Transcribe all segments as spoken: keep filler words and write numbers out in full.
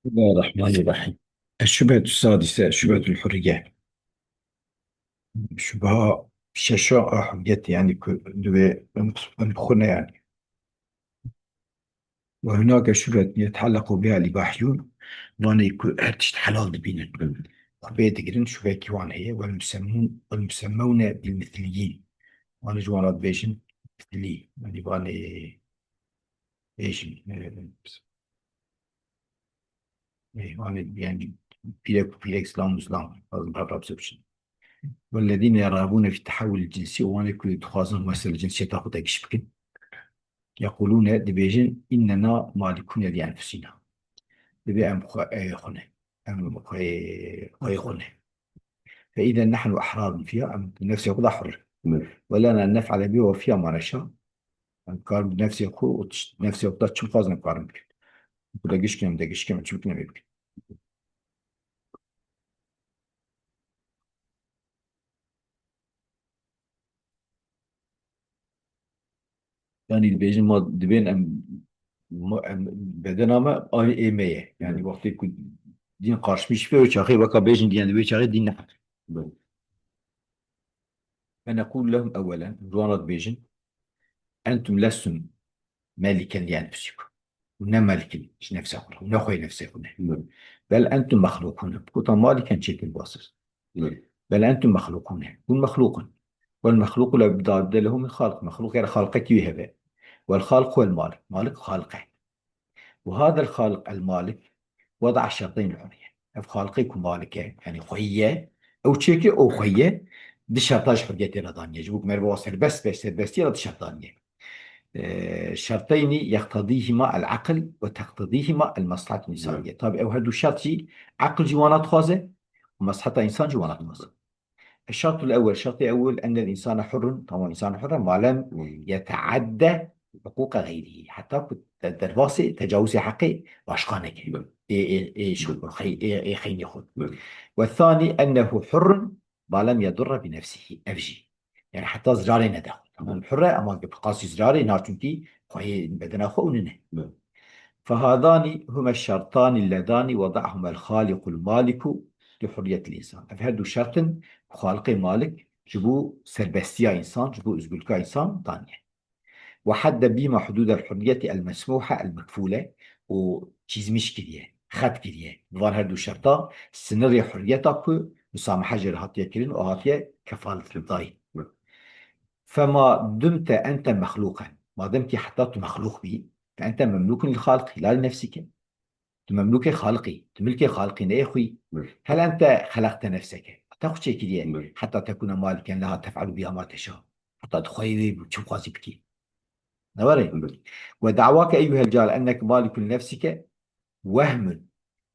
بسم الله الرحمن الرحيم. الشبهة السادسة، شبهة الحرية. Şubha şeşa a hurriyetê, yani ku divê em, em xwe ne yani. وهناك شبهة يتعلق بها الإباحيون، wanê ku her tişt helal dibînin. Xwe pê digirin, şubhekî wan heye, والمسمون، والمسمون بالمثليين. Wan ji wan re dibêjin mithlî. Yani vanê bêjin, e, e, wanê yani pîrek û pîrek, zilam û zilam. Lazim her rabse biçin. والذين يرغبون في التحول الجنسي، û wanê ku dixwazin mesela cinsiyeta xwe de giş bikin. يقولون، dibêjin, إننا مالكون لأنفسنا. Dibê em xwe, ê xwe ne. Em xwe, xweyê xwe ne. فإذا نحن أحرار فيها، em nefsê xwe de hur. Evet. ولنا أن نفعل بها وفيها ما نشاء. Em karin bi nefsê xwe û tiş-, nefsê xwe de çi bixwazin em karin bikin. Xwe de giş kin, em de giş kin, em çi bikin em ê bikin. Yani dibêjin ma dibên em, ma, em, bedena me ay ê me ye. Yani wextê ku dîn qarşimî şife wê çaxê weka bêjin diyen wê çaxê dîn ne. فنقول لهم أولا، ji wan re dibêjin, أنتم لستم مالكا لأنفسكم. Hûn ne malik in ji nefsa xwe re, hûn ne xweyê nefsê xwe ne. Evet. بل أنتم مخلوقون. Gotan malik in çêtir basir. Evet. بل أنتم مخلوقون. Hûn mexlûq in. والمخلوق لا بد له من خالق. Mexlûq ya xaliqekî wê hebe. والخالق هو المالك. Malik xaliq e. وهذا الخالق المالك وضع شرطين للحرية. Ev xaliqê ku malik e, yani xweyî ye, ew çêkir, ew xweyî ye, di şerta ji hurriyetê re daniye. Ji bo ku meriv wa serbest be, serbestiyê re di şert daniye. Ee, شرطين يقتضيهما العقل وتقتضيهما المصلحة الإنسانية. Tabî ew her du şert jî aqil jî wana dixwaze û mesleheta însan jî wana dixwaze. الشرط الأول، şertê ewil, أن الإنسان حر، tamam, însan hur e, ما لم يتعد حقوق غيره. Heta ku te-, derbasê tecawizê heqê başqa neke. Ê, ê, ê, ji xwe, xey-, ê, ê xeynê xwe. والثاني أنه حر ما لم يضر بنفسه. Ev jî. Yani heta zirarê nede. Tamam, hur e, ama bi qasî zirarê na, çunkî xweyê bedena xwe û nine. فهذان هما الشرطان اللذان وضعهما الخالق المالك لحرية الإنسان. Ev her du şert in ku Xaliqê Malik ji bo serbestiya însan, ji bo özgürlüka însan daniye. وحد بهما حدود الحرية المسموحة المكفولة، û çîzmiş kiriye, xet kiriye. Bi van her du şerta sinirê hurriyeta ku musamaha jê re hatiye kirin û hatiye kefalet dayîn. فما دمت أنت مخلوقا، madem ki heta tu mexlûq bî, فأنت مملوك لخالقك لا لنفسك. Tu memlûkê Xaliqî, tu milkê Xaliqî ne yê xwî. Evet. هل أنت خلقت نفسك؟ Te xwe çêkiriye. Evet. حتى تكون مالكا لها تفعل بها ما تشاء. Heta tu xweyê wê bû, çi bixwazî bikî. Ne were? Evet. ودعواك أيها الجاهل أنك مالك لنفسك وهم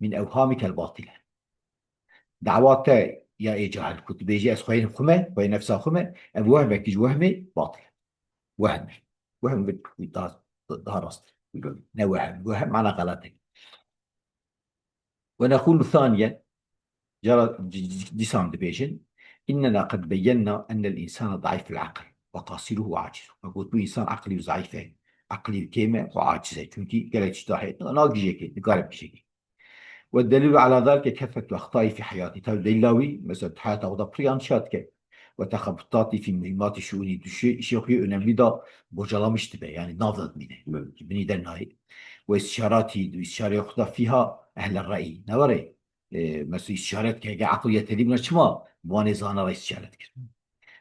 من أوهامك الباطلة. Dawa te ya ê cahil ku tu bêjî ez xweyên xwe me, xweyê nefsa xwe me, ev wehmekî ji wehmê batil e. Wehm. Wehm bi daha, daha rast. Ne wehm. Wehm mana xelat e. ونقول ثانيا، cara c-, c-, dîsan dibêjin, إننا قد بينا أن الإنسان ضعيف العقل وقاصره وعاجزه. Me got, bu însan eqlî û zeîf e, eqlî û kêm e û aciz e. Çunkî gelek tişt dahê, nagijekê, nikare bijekê. والدليل على ذلك كثرة أخطائه في حياته. Tabi delîla wî, mesela, di heyata xwe de pir yanlişiya dike. وتخبطاته في مهمات شؤونه. Di şê-, îşê xwe yê önemlî de bocalamiş dibe, yani nav de dimîne. Evet. Binî dernayê. واستشاراته، di îstişareyê xwe de فيها أهل الرأي. Ne were? E, mesela îstişare dike, eger eql yetedî bûna, çima bi wanê zana re îstişare dikir?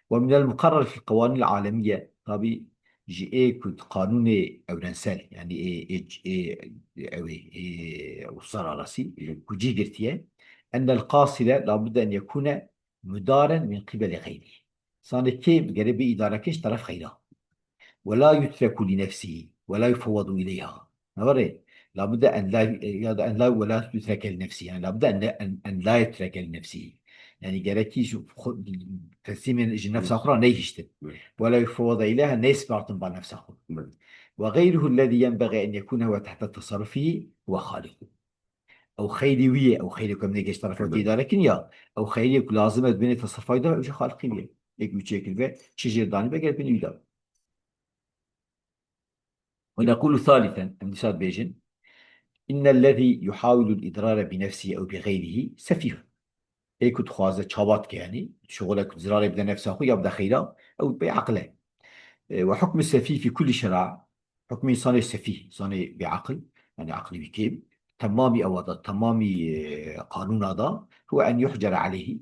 ومن المقرر في القوانين العالمية، tabî ji ê ku qanûnê evrensel, yani ê, ê, ê, ew ê, ê, uluslararası, ku cî girtiye, أن القاصر لا بد أن يكون مدارا من قبل غيره. Sanê kê bi gere bê îdarekirin ji teref xeyra. ولا يترك لنفسه ولا يفوض إليها. Ne were? لابد أن لا، ya da أن لا، ولا يترك لنفسه. Yani لابد أن لا، أن، أن لا يترك لنفسه. Yani gerekî ji xwe, teslîmê ji nefsa xwe re neyhiştin. Evet. ولا يفوض إليها, neyê spartin ba nefsa xwe. Evet. وغيره الذي ينبغي أن يكون هو تحت تصرفه هو خالقه. Ew xeyrî wî ye, ew xeyrê ku em nêgeş terefa Evet. tê îdare kirin ya, ew xeyrê ku lazim e di binê tesefa wî de, ew jî Xaliqî wî ye. Yek wî çêkiribe, çi jê danîbe, gel binê wî de. ونقول ثالثا، em dîsa dibêjin, إن الذي يحاول الإضرار بنفسه أو بغيره سفيه. Ê ku dixwaze çawa dike, yanî şixule ku zirarê bide nefsa xwe ya bide xeyra, ew bê aqil e. E, وحكم السفيه في كل شرع, hukmê însanê sefîh, însanê bêaqil, yanî aqilî wî kêm, temamî ewa da, temamî, e, qanûna da, هو أن يحجر عليه,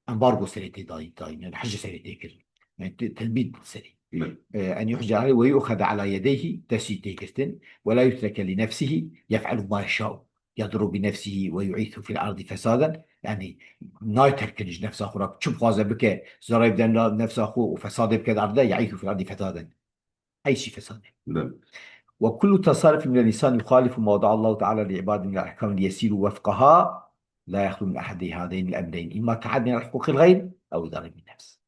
embargo serê tê dayîn, dayîn, yanî hicr serê tê kirin. Yanî te-, tenbîh serê. Belê. E, أن يحجر عليه ويؤخذ على يديه, destî tê girtin, ولا يترك لنفسه يفعل ما يشاء. يضر بنفسه ويعيث في الأرض فسادا. Yanî nayê terkin ji nefsa xwe re. Çi bixwaze bike, zararê bide nefsa xwe û fesadê bike di erdê, يعيث في الأرض فسادا. Ew jî fesadê. Belê. وكل تصرف من الإنسان يخالف ما وضع الله تعالى لعباده من الأحكام ليسيروا وفقها لا يخلو من أحد هذين الأمرين، إما تعدي على حقوق الغير أو إضرار بالنفس.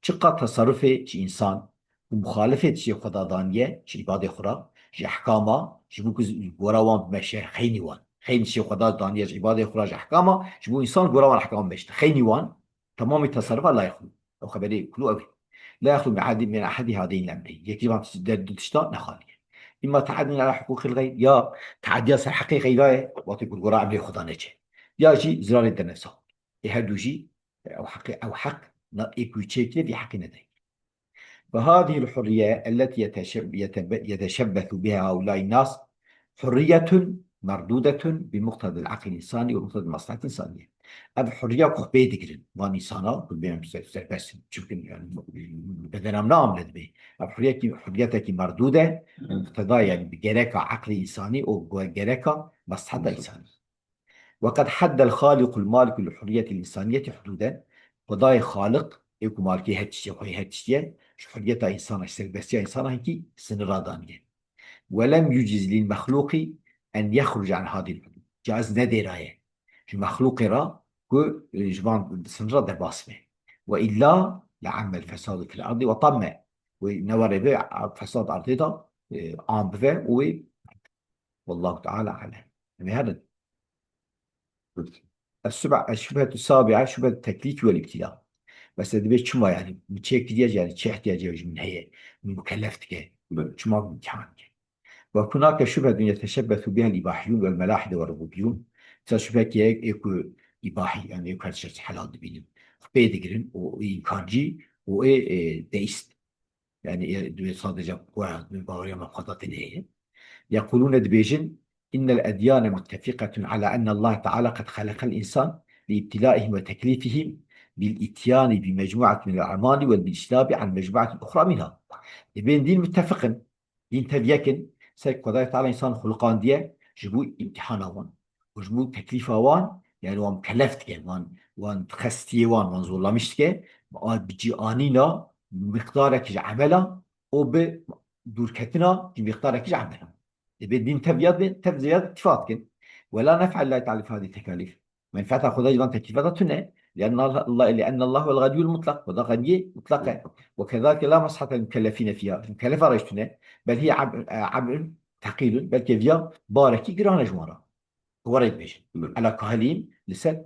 Çiqa tesarufê ji însan û muxalifê tiştê Xweda daniye, ji îbadê xwe re, ji ehkama, ji bo ku gora wan bimeşe, xeynî wan. Xeynî tiştê Xweda daniye ji îbadê xwe re, ji ehkama, ji bo însan gora wan ehkama bimeşe. Xeynî wan, temamî tesarufa la yexlu. Ew xeberê kulu ew ê. La yexlu min ehadî, min ehadî hadeyîn emreyî. Yekî van der du tişta nexaliye. Îma teadîn ala hiqûqil xeyr, ya teadiya ser heqê xeyra ye, wextê ku gora emrê Xweda neçe. Ya jî zirarê de nefsa. Ê her du jî, ew heqê, ew heq, na, ê ku çêkirê vî heqê nedayî. Ve hadihil hurriye elleti yeteşe-, yetebe-, yeteşebbesu biha haulai nas hurriyetun merdudetun bi muqtedil aqil insani ve muqtedil maslahat insaniye. Ev hurriya ku xwe pê digirin van însana, ku bên ser-, serbest in. Çimkî yani bedena min ne amle dibê. Ev hurriyekî, hurriyetekî merdûd e, muqteda yani bi gereka aqlê însanî û bi gereka mesleheta însanî. Ve qed haddel Xaliqul Maliku li hurriyetil însaniyetî hudûden. Xwedayê Xaliq, ê ku malikê her tiştê, xweyê her tiştê ye, ji hurriyeta însana, ji serbestiya însana hinkî sinira daniye. Ve lem yuciz lil mexluqî en yexruc an hadil hudud. Caiz nedêraye ji mexluqê re ku, e, ji van sinira derbas be. Ve illa le ammel fesadu fil ardi ve tamme. Wê ne were be fesad erdê de, e, am bive û wê. Wallahu teala alem. Em ê herin. Es-seba-, eş-şubhetu sabi'a, şubhetu teklîf vel îbtîla. Mesela dibê çima yani, min çê kiriye, yani çi ihtiyacê ji min heye, min mukellef dike. Belê. Çima min imtihan dike. Ve hunake şubhetun yeteşebbesu bihel îbahiyun vel melahide ve rububiyun. Mesela şubhekî ye, ê ku îbahî, yani ê ku her tişt helal dibînin. Xwe pê digirin, û, û înkarcî, û ê, e, deîst. Yani, e, dibê sadece xwe, dibê baweriya me xwe de têne heye. Yequlûne dibêjin, innel edyane muttefiqetun ala enne Allah Teala qed xeleqel insan li ibtilaihim ve teklifihim bil ityani bi mecmuatin minel a'mali ve bil ictinabi an mecmuatin uxra minha. Dibên dîn muttefiqin, dîn tev yek in, ser ku Xwedayê Teala însan xuliqandiye ji bo îmtihana wan. Û ji bo teklîfa wan, yani wan mukellef dike, wan, wan xestiyê wan, wan zorlamiş dike, bi a-, bi cî anîna miqdarekî ji emela û bi dûrketina ji miqdarekî ji emela. Dibê dîn tev ya dibê, tev zêya îtîfaq dikin. Wela nef'a lillahi teala fi hadî tekalîf. Menfeeta Xwedayê ji van teklîfa de tune. Lianne Allah, lianne Allah huwel ganiyyul mutlak. Xweda ganiyê mutlak e. Ve kezalike la maslahate lil mukellefîne fîha. Mukellefa re jî tune. Bel hiye ab-, ab'un tekîlun. Belkî viya barekî giran e ji wan re. Were dibêjin. Belê. Ela kahilîn li ser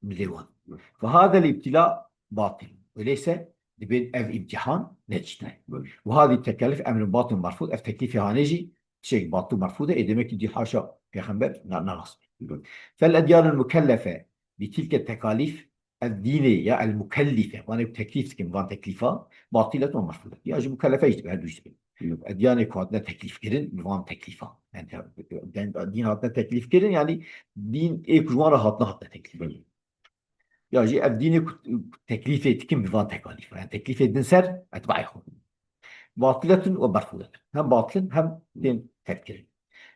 milê wan. Belê. Ve hadel îbtîla batil. Öyleyse dibên ev îmtîhan ne tişt e. Belê. Ve hadî tekelif emrun batil merfûd. Ev teklîfê hanê jî tiştek batil merfûd e. Ê demek ki dî haşa pêxember na-, narast. Belê. Fel edyanul mukellefe bi tilke tekalîf. Ev dînê ya el mukellîfe, wanê ku teklîf dikin van teklîfa, batilet û merfûde. Ya ji mukelefe jî dibe, her du jî dibe. Hı. Edyanê ku hatine teklîf kirin, bi van teklîfa. Yani, te-, den-, dîn hatine teklîf kirin, yani dîn ê ku ji wan re hatine, hatine teklîf. Belê. Ya jî ev dînê ku teklîfê dikin bi van tekalîfa. Yani teklîfê din ser etbaê xwe. Batiletun ve merfûdetun. Hem batil in hem tên terk kirin.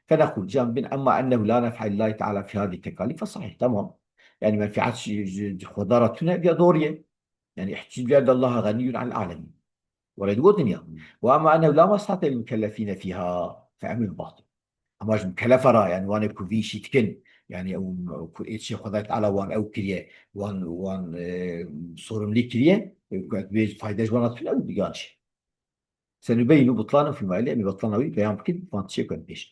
Fenequl, cem bin, emma ennehu la nef'a lillahi teala fi hadî tekalîf, fe sahih. Tamam. Yani menfiat ji, ji, ji Xweda re tune, ya doğru ye. Yani ihtiyac bi Allah ganiyun anil alemin. Were digotin ya. Ve emma ennehu la maslahate lil mukellefine fiha, fe emrun batil. Ama ji mukelefa re, yani wanê ku vî işî dikin, yani ew, ku ê çi Xwedayê Teala wan ew kiriye, wan, wan, e, sorumlî kiriye, e, ku ez bê fayde ji wan re tune, ew digan jî. Senubeyinu butlanahum fîma yelî, em ê butlana wî beyan bikin, van tiştê ku em bêjin.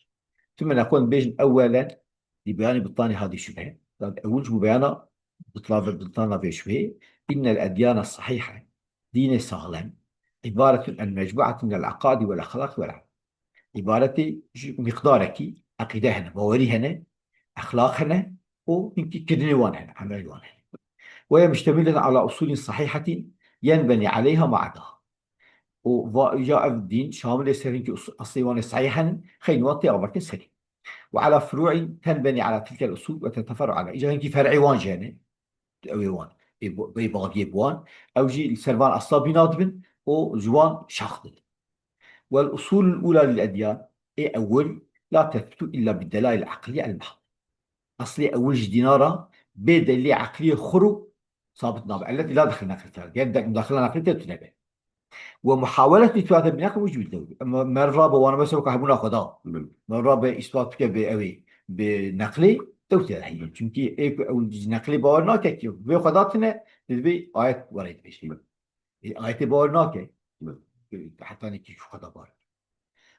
Tümme nequl bêjin ewwelen, li beyanî butlanî hadî şubhe. Zat ewil ji bo beyana butla-, butlana vê şubheyê. Innel edyane sahihe, dînê saxlem, îbaretun en mecmuatun minel eqaidi vel exlaqi vel amal. Îbaretê ji miqdarekî eqîde hene, bawerî hene, exlaq hene û hinkî kirinê wan hene, emelê wan hene. وهي مشتملة على أصول صحيحة ينبني عليها ما عداها. û va-, ya ev dîn şamilê ser hinkî us-, eslê wan ê sehîh in, xeynî wan tê avêtin serî. وعلى فروع تنبني على تلك الأصول وتتفرع عليها. Îca hinkî fer'ê wan jî hene. Ew ê wan. Ê bo-, ê bagiyê bi wan. Ew jî li ser van esla bîna dibin û ji wan şax didin. والأصول الأولى للأديان ê ewil لا تثبت إلا بالدلائل العقلية المحضة. Eslê ewil ji dîna re bê delîlê eqliyê xur û sabit nabe. التي لا دخل نقل فيها. Ger de-, mudaxila neqlî tê tune be. ومحاولة إثباتها بنقل موجب للدور. Em, meriv rabe wana mesela ka hebûna Xweda. Bil. Meriv rabe îspat bike bi ewê, bi neqlê, dewr tê de heye. Bil. Çimkî ê ku ew neqlê bawer nake ki, vê Xweda tune, divê ayet were dibêje. Bil. Ê, ayetê bawer nake. Bil. Heta nekî ku Xweda bawer.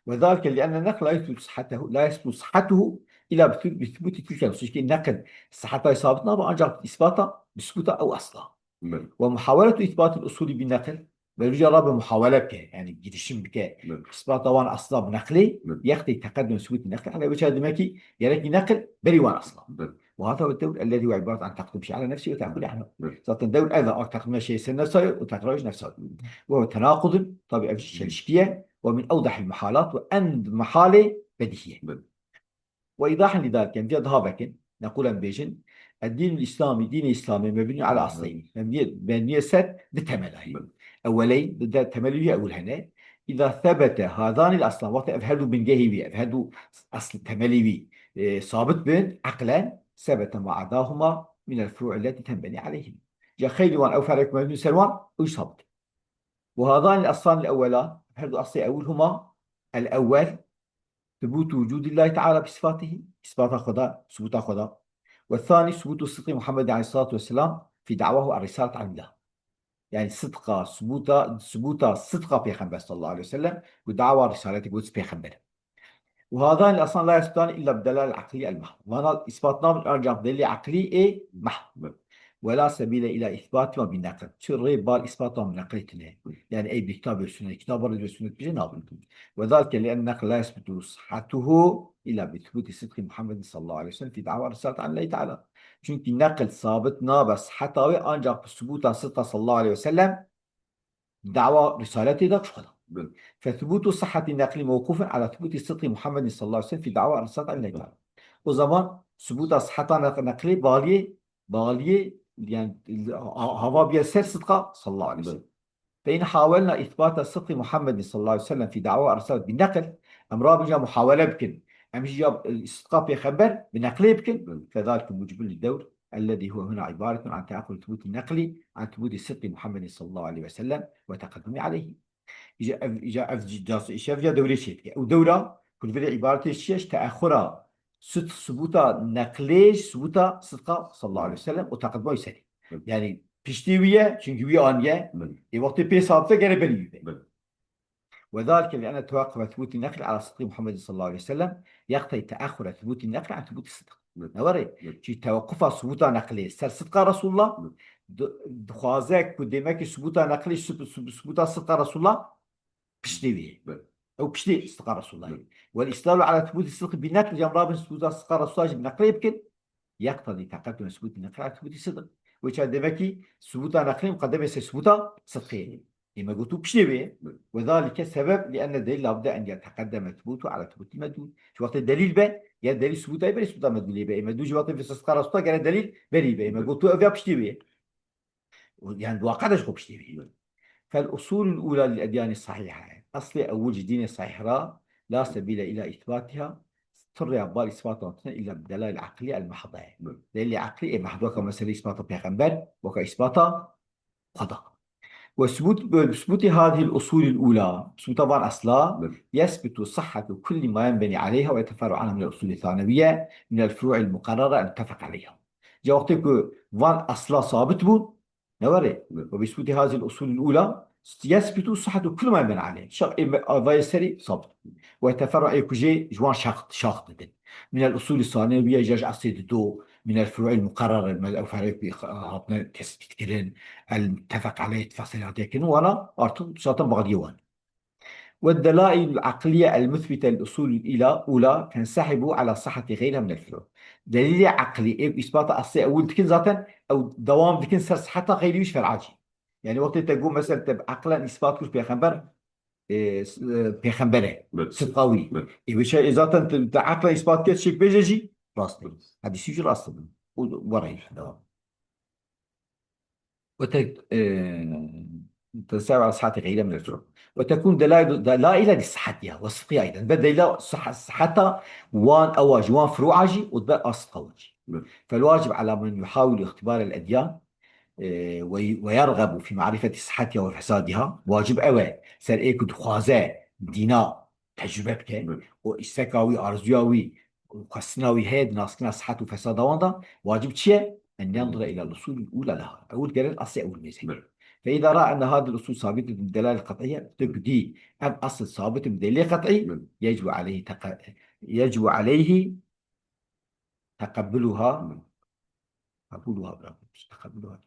وذلك لأن النقل لا يثبت صحته، لا يثبت صحته إلا بث-، بثبوت تلك النصوص. Çimkî neql siheta sabit nabe, ancak îspata, bi subûta ew esla. Bil. ومحاولة إثبات الأصول بالنقل, meriv jî rabe muhawele bike, yani girişim bike, bil, îspata wan esla bi neqlê, bil, يقتضي تقدم ثبوت النقل عليه. Wê çawa demek ki gerekî neql berî wan esla. Bil. وهذا هو الدور الذي هو عبارة عن تقديم شيء على نفسه وتأخره عنه. Bil. Zaten dewr ev e, a teqdîma şey ser nefsa û tekrarî nefsa. Bil. وهو تناقض, tabi ev jî, bil, çelişkiye, ومن أوضح المحالات, û en mihalê bedîhiye. Bil. وإيضاحا لذلك, em vê daha vekin, نقول, em bêjin, الدين الإسلامي, dînê Îslamê, مبني على أصلين. Mebnî, mebnî ser di temela ye. Bil. أولين, di de temelê wî ewil hene. إذا ثبت هذان الأصلان, wextê ev her du bingehê wî, ev her du esl temelê wî, e, sabit bin, عقلا, ثبت ما عداهما من الفروع التي تنبني عليهما. Ja xeylî wan ew ferek mebnî ser wan, ew sabit. وهذان الأصلان الأولان, her du eslê ewil huma, الأول ثبوت وجود الله تعالى بصفاته, îspata Xweda, subûta Xweda. والثاني ثبوت صدق محمد عليه الصلاة والسلام في دعواه الرسالة عن الله. Yani sidqa, subûta, subûta sidqa Pêxember sallallahu aleyhi ve sellem, ku dawa risaletê got pêxember. وهذان الأصلان لا يثبتان إلا بالدلالة العقلية المحضة. Vana îspat nabin ancak delîlê eqlî ê mahd. ولا سبيل إلى إثباتهما بالنقل. Çi rê bal îspata wan bi neqlê tune. Yani ey bi kitab ve sünnet, kitab ve sünnet bir şey nabin. وذلك لأن النقل لا يثبت صحته إلا بثبوت صدق محمد صلى الله عليه وسلم في دعوى الرسالة عن الله تعالى. Çünkü neql sabit nabe siheta wê ancak bi subûta sidqa sallallahu aleyhi ve sellem dawa risaletê de ji Xweda. Bil. فثبوت صحة النقل موقوف على ثبوت صدق محمد صلى الله عليه وسلم في دعوى الرسالة عن الله تعالى. O zaman subûta siheta neq-, neqlê baliyê, baliyê, yani, ha-, hava biye ser sidqa sallallahu aleyhi ve sellem. Bil. فإن حاولنا إثبات صدق محمد صلى الله عليه وسلم في دعوى الرسالة بالنقل, em rabin ja muhawele bikin. Em jî ya, e, sidqa pêxember bi neqlê bikin. Bil. فذلك موجب للدور الذي هو هنا عبارة عن تأخر ثبوت النقل عن ثبوت صدق محمد صلى الله عليه وسلم وتقدمه عليه. Îja ev, îja ev jî das-, îşev ya dewrê çê dike. Ew dewra ku li vê îbaretê çi ye, ji teexura sud-, subûta neqlê, ji subûta sidqa sallallahu aleyhi ve sellem û teqedma wî serî. Hı. Yani piştî wî ye, çünkü wî aniye. Hı. Ê wextê pê sabit e, gere berî wî be. Hı. وذلك لأن توقف ثبوت النقل على صدق محمد صلى الله عليه وسلم يقتضي تأخر ثبوت النقل عن ثبوت الصدق. Evet. Ne were? Evet. Çi tewaqqufa subûta neqlê ser sidqa Resulullah, evet, di-, dixwaze ku demek ki subûta neqlê sub-, sub-, subûta sidqa Resulullah piştê wî. Evet. Ew piştê sidqa Resulullah. Evet. والإستدلال على ثبوت الصدق بالنقل, cem rabin subûta sidqa Resulullah jî bi neqlê bikin. يقتضي تقدم ثبوت النقل على ثبوت الصدق. Wê çawa demek ki subûta neqlê muqedem e ser subûta sidqê. Ê me got piştê wê. وذلك سبب لأن الدليل لا بد أن يتقدم ثبوته على ثبوت المدلول. Ji wextê delîl be, ger delîl subûta berî subûta medlûlê be. Ê medlûl ji wextê vê sidqa Resulullah gere delîl berî be. Ê me got ev ya piştê wê. Yani di waqe de ji xwe piştê wê. فالأصول الأولى للأديان الصحيحة. Eslê ewil ji dînê sahîh re لا سبيل إلى إثباتها, tu rêya bal îspata wan tune إلا بالدلائل العقلية المحضة. Delîlê eqlî ê mehd, weka meselê îspata pêxember, weka îspata Xweda. وثبوت، بثبوت هذه الأصول الأولى, subûta van esla, يثبت صحة كل ما ينبني عليها ويتفرع عنها من الأصول الثانوية من الفروع المقررة المتفق عليها. Ca wextê ku van esla sabit bûn, ne were? Evet. وبثبوت هذه الأصول الأولى يثبت صحة كل ما ينبني عليه. Şa-, ê me-, avayê serî sabit. ويتفرع, ê ku jê ji wan şax, şax didin. من الأصول الثانوية, ja ji eslê dido, من الفروع المقررة, me-, ew ferek bi-, hatine tespît kirin, المتفق عليه, ittifaq serî hatiye kirin, wana artık zaten bagdiyê wan. والدلائل العقلية المثبتة للأصول الأولى تنسحب على صحة غيرها من الفروع. Delîlê eqlî ê îspata eslê ewil dikin, zaten ew dewam dikin ser siheta xeyrî wî ji fer'a jî. Yani wextê te got, mesela, te bi eqlen îspat kir pêxember, e, s-, e, pêxember e, Belê. Sidqa wî. Belê. Ê, wê şey, e, zaten te, te eqlen îspat kir, şêk bêje jî rast e. Belê. Hadîsî jî rast e. Û were devam. وت-، آه، تنسحب على صحة غيرها من الفروع. وتكون دلائل، دلائل لصحتها وصدقها أيضًا. Be delîla sih-، siheta wan ewa jî, wan furu'a jî û dibe a sidqa wan jî. Belê. فالواجب على من يحاول اختبار الأديان، آه، وي-، ويرغب في معرفة صحتها وفسادها. Wacib ew e, ser ê ku dixwaze dîna tecrube bike Belê. û îsteka wî, arzuya wî, xwestina wî heye di naskirina sihet û fesada wan de, wacib çi ye? أن ينظر إلى الأصول الأولى لها. Ewil gerek eslê ewil mêze. Belê. فإذا رأى أن هذه الأصول ثابتة بدلائل قطعية، tu ku dî ev esl sabit in bi delîlê qet'î, Belê. يجب عليه تق-، يجب عليه تقبلها. Belê. قبولها، bira. تقبلها.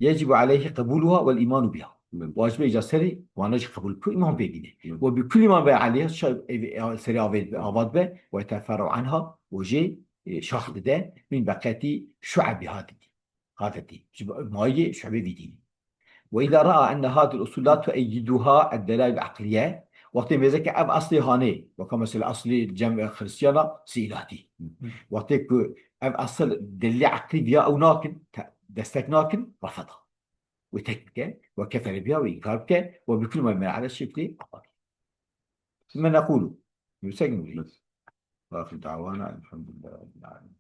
يجب عليه قبولها والإيمان بها. Belê. Wacib e îca serî wana jî qebûl bike, îman pê bîne. Belê. وبكل ما بين عليها، şa-, ev-, ev-, serî avê, ava dibe, ويتفرع عنها، û jê, e, şax dide, من بقية شعبها didî. Qadetî. Ji bo-, mayê şu'bê vî dînî. وإذا رأى أن هذه الأصول لا تؤيدها الدلائل العقلية، wextê mêze ke ev eslê hanê, weka mesela eslê cem-, Xristiyana sî îlahdî. Wextê ku ev esl delîlê eqlî viya ew nakin, te-, destek nakin, refeda. Wê tek bike, وكفر بها، wê înkar bike, وبكل ما بين عليها، şê bike, ava bike. ثم نقول، yüksek mi? Bes. وآخر دعوانا أن الحمد لله رب العالمين.